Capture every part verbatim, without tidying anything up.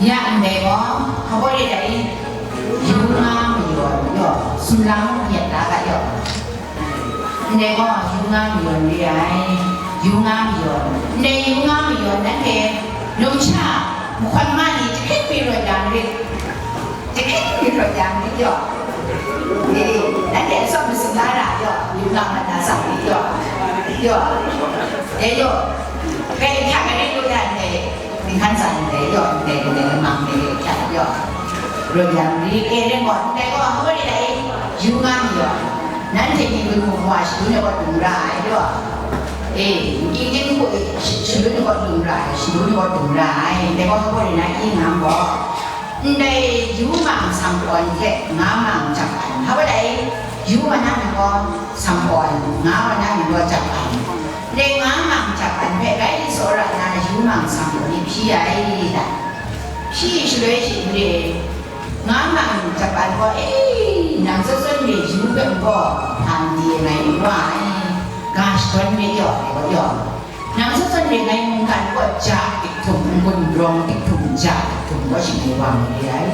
Ya ndai gaw, hpa gaw re ai, yu nga mayawn yaw, sumlang myit la ga yaw. Ndai gaw, yu nga mayawn re ai, yu nga mayawn. Ndai yu nga mayawn, nanhte, numsha, mahkawn ma ni, jahkring mi rawt yang rit, jahkring mi rawt yang rit yaw. Eh, nanhte atsawm masin la ra yaw, yu nga mat na sang rit yaw. Yaw. Eh, yaw. Kai hta gari lu na ndai. Dinghkan tsan ndai yaw, ndai, ndai, mang ndai, hta yaw. Rawt yang ri, e, ren gaw, ndai gaw, hpa rai dai, yu nga mi yaw. Nanhte ni gun mu wa, shadun ai gaw dung ra ai yaw. E, ning ting hku, sh-, shadun ai gaw dung ra ai, shadun ai gaw dung ra ai, ndai gaw, hpa rai na, i nga gaw. Ndai yu mang sang kawn hte, nga mang jahpan, hpa rai dai, yu ma na ni gaw, sang kawn, nga ma na ni gaw, jahpan. Ndai nga mang jahpan hpe rai tsawra na yu mang sang gaw ni hpyi ai da? Hpyi shaloi shi n re, nga mang jahpan gaw, e, nang zawn zawn re yu hpe gaw, hpang di ngai n wa ai, ga shadawn re yaw, ngai gaw yaw. Nang zawn zawn re ngai mungkan gaw ja dik htum, n-gun rawng dik htum, ja dik htum gaw shi ngai wa mai re ai,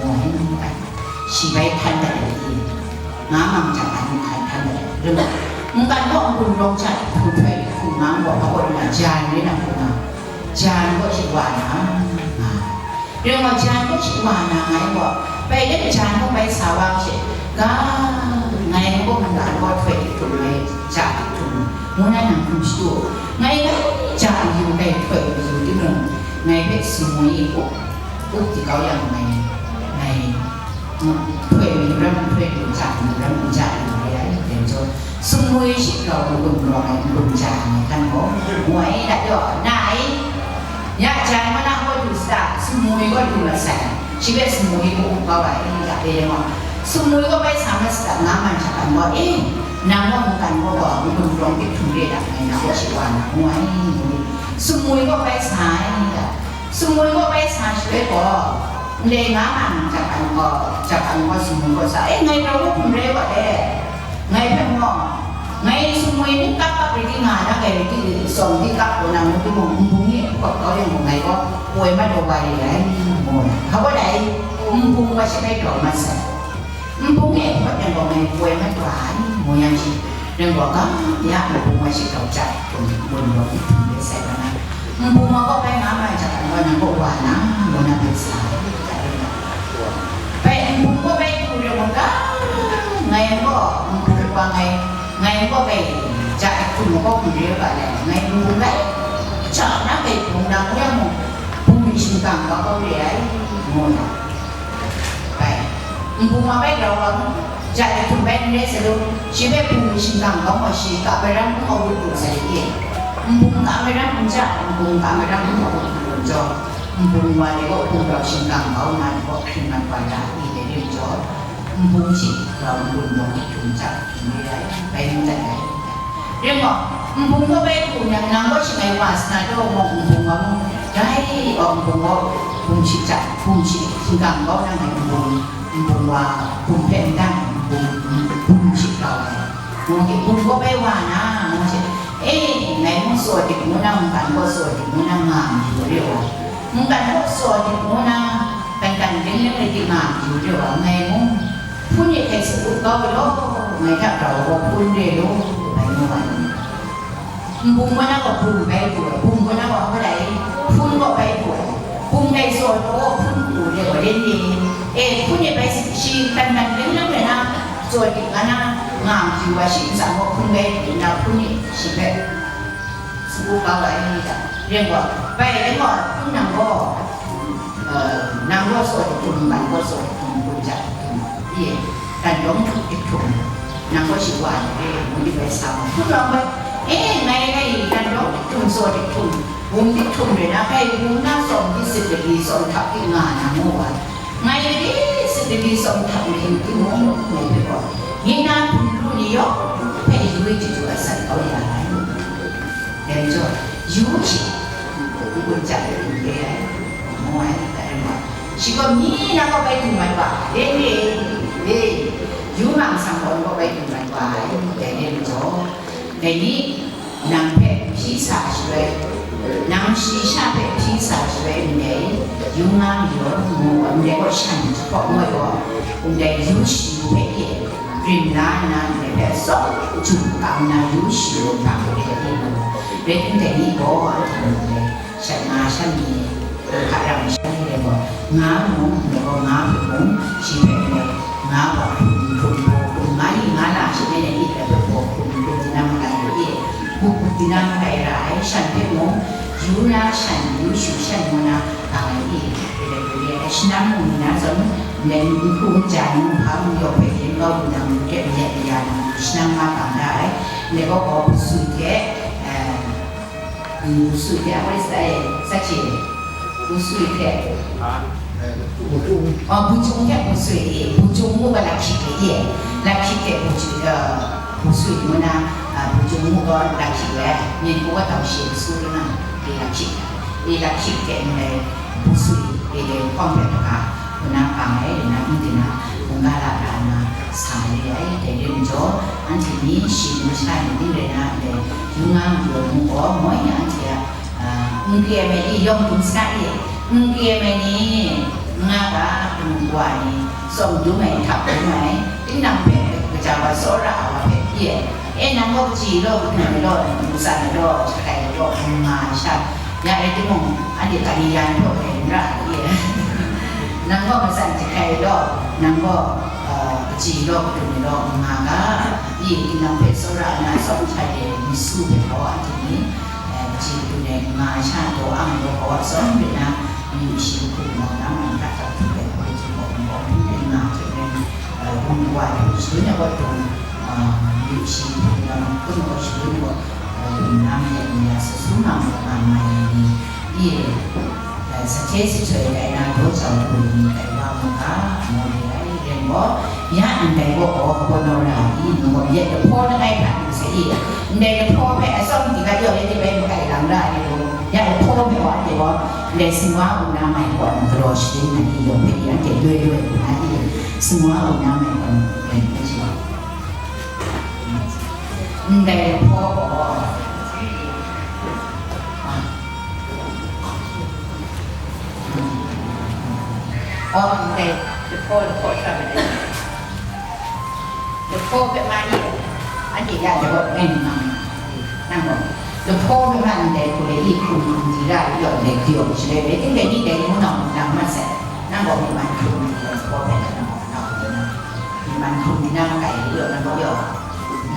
ngu ai. Shi bai htan dat ai i? Nga mang jahpan mungkan htan dat ai. Ring, mungkan gaw n-gun rawng ja hku htoi hku nga gaw, hpa gaw ring na, jan rai na hku nga, jan gaw shi wa na, nga. Ring gaw, jan gaw shi wa na ngai gaw, bai let jan gaw bai sa wa she, ga, ngai gaw mungkan gaw htoi hku ngai ja hku, ngu na nang hkum shadu, ngai bai ja yu bai htoi yu timung, ngai hpe sumwi up, up di kau yang ngai, ngai Htoi mi ram, htoi mi ja, mi ram, mi ja, mi re ai, ren jaw, sumwi shi grau, n-gun rawng ai, n-gun ja ai, hkan gaw, ngu ai, dat yaw, na ai, ya jan ma na gaw du sa, sumwi gaw du mat sai, shi hpe sumwi gaw u kau ai, ya e rai gaw, sumwi gaw bai sa mat sa, nga man hta kan gaw, e, nang gaw mungkan gaw gaw, n-gun rawng dik htum re dat ngai, nang gaw shawa na, ngu ai, ngu ai, sumwi gaw bai sa ai, ya, sumwi gaw bai sa shaloi gaw, Ndai nga man, jahpan gaw, jahpan gaw sumwi gaw sa, e, ngai grau gaw hkum re wa e, ngai hpe maw, ngai sumwi ni kap kap rai di nga na, ngai rai di, sawm di kap gaw na ngu timung, nbung ni hkawt kau yang gaw, ngai gaw poi mat wa wa re ai, ngu na. Hpa gaw dai, nbung wa shi bai grau mat sai. Nbung e hkawt yang gaw ngai poi mat wa ai, ngu yang shi, nang gaw ga ya nbung wa shi grau jat hkrum, nbung gaw hkrum de sai wa na, nbung wa gaw bai nga mai jat gaw nang gaw wa na, ngu na bai sa ai, jat rai na. Bai nbung gaw bai du rai wa ga, ngai gaw nbung wa ngai, ngai gaw bai jat hkrum gaw hkrum re wa ga lai, ngai nbung bai, jat na bai bung na ngu yang mung, bung mi shingkang gaw gaw re ai, ngu na. Bai, nbung wa bai grau wa, ja de htum bai n re sa lu, shi hpe hpung mi shingkang kau gaw shi, ka bai ram n hkau lu lu sa de ye. Nbung ka bai ram n ja, nbung ka bai ram n hkau lu lu jaw, nbung wa de gaw hpung grau shingkang kau na de gaw hkring mat wa ya, i de rim jaw, nbung shi grau nbung yawng htum ja. Bai n dat ai. Ring gaw, nbung gaw bai hku nang, nang gaw shangai wa sa na taw mung, nbung gaw mung, dai gaw nbung gaw bum shi jat, bum shi htinggang kau nang ai nbung, nbung wa bum hpe n dang ai nbung, bum shi kau ai. Ngu hte, nbung gaw bai wa na, ngu hte, e, ngai mung saw dik ngu na, mungkan gaw saw dik ngu na nga mayu re wa. Mungkan gaw saw dik ngu na, dan dan ling ling rai di nga mayu re wa, ngai mung, Hpun e hpe sa up kau law, ngai hta grau gaw hpun re law, bai mu ai. Nbung wa na gaw bum bai du ai, bum wa na gaw hpa rai, hpun gaw bai du ai. Bum rai tsaw law, hpun hku re gaw len re. E, hpun e bai si, shi tan tan ring ring rai na, tsaw dik nga na, nga mayu wa shi ntsa gaw hpun bai du na, hpun e shi hpe sa up kau ai ni hta, ren gaw, bai ren gaw, hpun nang gaw, Nang gaw saw dihtum, nang gaw saw dihtum, gun ja dihtum, ye, dan dawng dihtum, nang gaw shawa ai re, ngu di bai sa ma. Hpun rawng bai, e, ngai, ngai, dan dawng dihtum, saw dihtum, bum dihtum rai na, ngai bum na sawm di sit ladi, sawm htap di nga na ngu ai. Ngai ladi sit ladi, sawm htap mayu timung, ngai hpe gaw, ngai na hpun lu ni yawng hpe yu ai chyu asan kau ya ai. Dai majaw, yu hte n-gun ja ai hte n re ai, ngu ai, dai rai nme, shi gaw mi na kaw bai du mat wa, ren re, e, yu mang sang gaw n kaw bai du mat wa ai, dai re majaw, dai ni, nang hpe hpyi sa shaloi, nang shi sha hpe hpyi sa shaloi ndai, Yu nga mayu, ngu gaw, ndai gaw shan jahpawt ngoi gaw, ndai yu shi hpe e, rim la nna, ndai hpe tsawm jum kang nna, yu shi hpang hpe e, rai timung, dai ni gaw, anhte mung dai shat nga shan ni, hka rang shan ni rai gaw, nga mung, ndai gaw nga hpe mung, shi hpe ndai nga gaw hkrum hkrum, hkrum nga li nga la, shi hpe ndai ni hpe hkrum hkrum, hkrum di na makai e, hkrum hkrum di na makai ra ai, shan hpe mung, yu na shan, yu shu shan ngu na, Ai, e, e, e, shanang mung na zawn, nen, nhku nja, nhpa mung yawng hpe yen kau lu na mung, hte mayat maya na mung, shanang nga kang da ai. Ndai gaw, gaw, bu sui hte, eh, bu sui hte, a, what is that? Such a, bu sui hte. Ah, eh, bu cung. Oh, bu cung hte bu sui, e, bu cung mu ga lakhik le, e, lakhik hte bu cung, eh, bu sui mu na, ah, bu cung mu ga lakhik le, myen hku ga tau shi bu sui na, e, lakhik. E, lakhik hte ndai bu sui, e, e, hpawng hpe hpaka, hku na kang ai, rai nna, n ding na, mungga la ra nna, sa re ai, dai re majaw, anhte ni shi nu sha ni ning rai na, ndai, yu nga mayu mu gaw, moi anhte a, a, n kre ai mai ni, yawng dum sa i, n kre ai mai ni, nga ga, dum wa ni, tsawm dum ai, htap dum ai, tinang hpe, kaja wa tsawra ai wa hpe, i ai, e, nang gaw kaji law, kaji law, ntsan ai law, jahkai ai law, n nga ai sha, Ya rai timung, anhte Galilan htaw e n ra ai, nang gaw matsan jahkai law, nang gaw, uh, kaji law, kadum ai law, n nga ga, i, tinang hpe tsawra nna, tsawm hta e myit su hpe gaw, anhte ni, eh, kaji kadun ai n nga ai sha, daw ang ai law gaw, tsawm re na, amyu shi hku nau na, man hta hta hpyi ai hku, hpyi ai hku, hpyi ai hku, n nga hte maren, eh, gun wa ai hku, shadun ai gaw, dung, ah, amyu shi hku nau, hku nau, shadun gaw, Nang myit ni a sasum mang mat nga mai ai ni, i, eh, sahte sahtoi tai na daw jau lu ai ni tai wa mu ga, ngu re ai. Ren gaw, ya ndai gaw gaw, kabaw nau ra ai ni, ngu gaw, yet lahpaw langai hta nu sai i, ndai lahpaw hpe atsawm di gat yawng e, bai makai lang ra ai ni gaw, ya lahpaw hpe wa, anhte gaw, ndai singwa u na mai gaw, galaw sharin na i, yawng hpe i, anhte loi loi u na i, singwa u na mai gaw, ren ai shi. Ndai lahpaw gaw, oh, ndai lahpaw, lahpaw sha ma dai. Lahpaw hpe ma ni, anhte ya lahpaw ngai ni mang. Nang gaw, lahpaw hpe ma ndai hku le i hkrum hkrum di ra i, yawng dai hku yawng shaloi rai timung, dai ni dai ni ngu nau ngu nang mat sai. Nang gaw myi man hkrum di lahpaw hpe nang gaw nau di na. Myi man hkrum di na makai, yu na gaw yaw,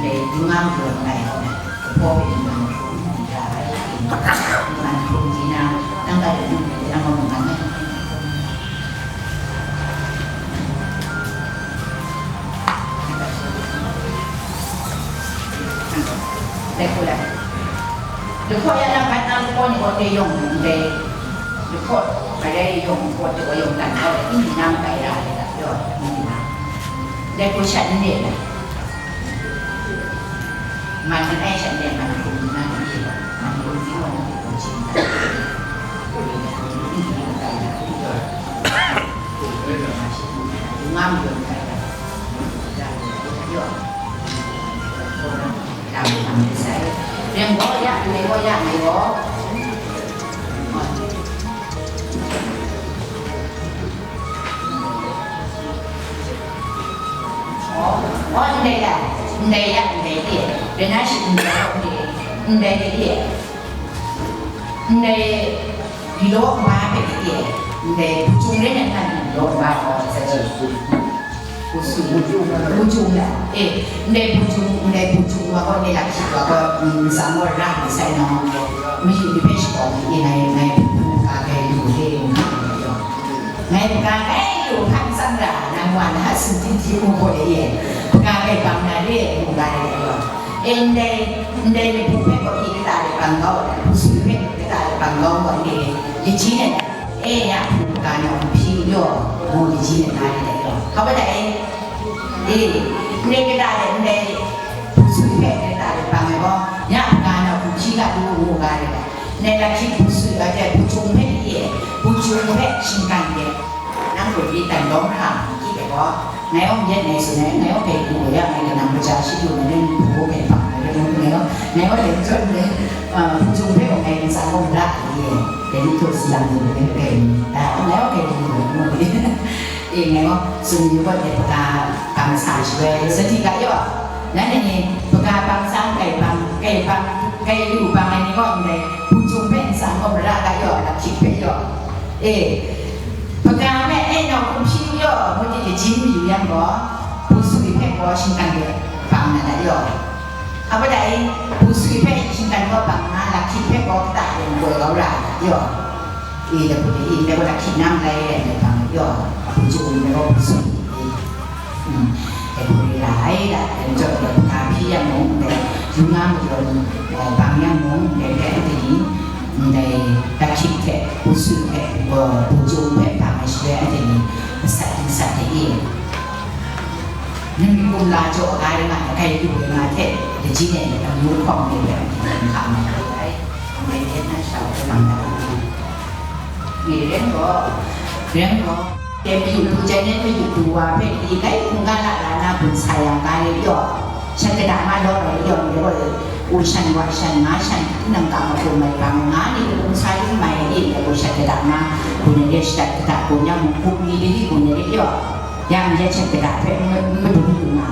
ndai yu nga mayu langai gaw na, lahpaw hpe myi man hkrum di ra ai, myi man hkrum di na, nang ga yu na, nang gaw myi man na. Dai hku le. Lahpaw ya na gat na lahpaw ni gaw dai yawng ndai, lahpaw, ma dai yawng gaw, dai yawng dan kau ai, n di na makai ra ai, yaw, n di na. Dai hku shat n de na. Man langai sha n de, man hkrum di na n de, man hkrum di gaw n de, hkrum chye n dat. N di na makai ra, yaw. Nga mayu n rai ai. Dang dang sai. Ren gaw ya, ndai gaw ya, ndai gaw. Oh, oh, ndai ya, ndai ya, ndai de. Ren na shi ndai ya, ndai, ndai de. Ndai, law kaba hpe de, ndai, bu cung rai nna, law kaba gaw, sa ji. Bu sui, bu cung, bu cung la, e, ndai bu cung, ndai bu cung wa gaw, ndai lakhyi wa gaw, mm, tsang gaw, ra mi sai na, mayu ni hpe shakawng mi, e, ngai, ngai, bu ka kai lu, e, ngu, ngai, bu ka kai lu, hkan tsang ra, nang wa na, sumtin hti mu gaw, e, bu ka kai bang na, re, ngu ga, e, e. E, ndai, ndai labu hpe gaw, i kata de bang kau ai, bu sui hpe kata de bang kau ai, e, kaji na, e, ya hpu kaga na hku hpyi yaw, ngu kaji na, na de yaw. Hkap da, e, e, ndai kata de, ndai bu sui hpe kata de bang ai gaw, ya hpu kaga na hku hpyi ga du, ngu ga de, ndai lakhyi bu sui, a, bu cung hpe, e, bu cung hpe shinggan de, nang gaw di dan lawm hkra, hkyi de, Wa, ngai awng yet ngai tsun ai, ngai awng hpe du ya, ngai kanang kaja shi du na, ngai hpu hpe hpang ai, ngai awng, ngai awng, ngai awng hpe tsun ai, ah, hpu jung hpe awng ngai ntsa awng ra ai ye, dai ni htaw si lam ni, ngai hpe, ah, ngai awng hpe du na, ngai awng hpe, eh, ngai awng tsun yu gaw, dai hpaka, hpang sa shi ai, sa di ga yaw, nan ni, hpaka hpang sang, kai hpang, kai hpang, kai lu hpang ai ni gaw, ndai hpu jung hpe ntsa awng ra ga yaw, lahkyik hpe yaw, eh, Hpaka hpe e nau hkum shi yaw, ngut di lajin mayu yang gaw, hpu sui hpe gaw shinggan de bang na dat yaw. Apa dai, hpu sui hpe shinggan gaw bang na, lahkyik hpe gaw kata de makoi kau ra dat yaw. I, da hpu de, i, da gaw lahkyik na malai rai de bang yaw, hpu jung de gaw hpu sui. Hmm. Dai hku re ra ai, dai majaw dai hpaka hpyi yang mung, dai lung nga majaw ni, dai bang yang mung, dai hpe anhte ni, ndai lahkyik hte, hpu sui hte, uh, hpu jung hpe bang ai shaloi anhte ni, masat di masat de e. Nang myit kumla jaw ai nga, dai lu ai nga hte, lajin e, dai lu hkawng de hpe anhte ni hka ma ai. Ndai hte na shau hte bang na ai. Ni ren gaw, ren gaw, dai mayup du jang yan mayup du wa hpe pyi lai hkungga la la na gun sa yang ga rai yaw, shat kata nga law ai yaw, ni gaw, u shan wa shan nga shan, nang ga ma hkum mai bang nga ni hkung sa ling mai ni, dai gaw shat kata nga, gun ai re shat kata gun yang mung hkum ni de ni gun ai re yaw, yang ya shat kata hpe n madun lu nga,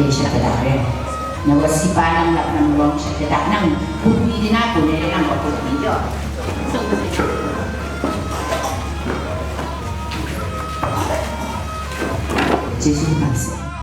e shat kata re. Nang gaw si pa nang lap nang rawng shat kata nang hkum ni de na gun ai re nang gaw hkum ni yaw. ကျေးဇူးတင်ပါ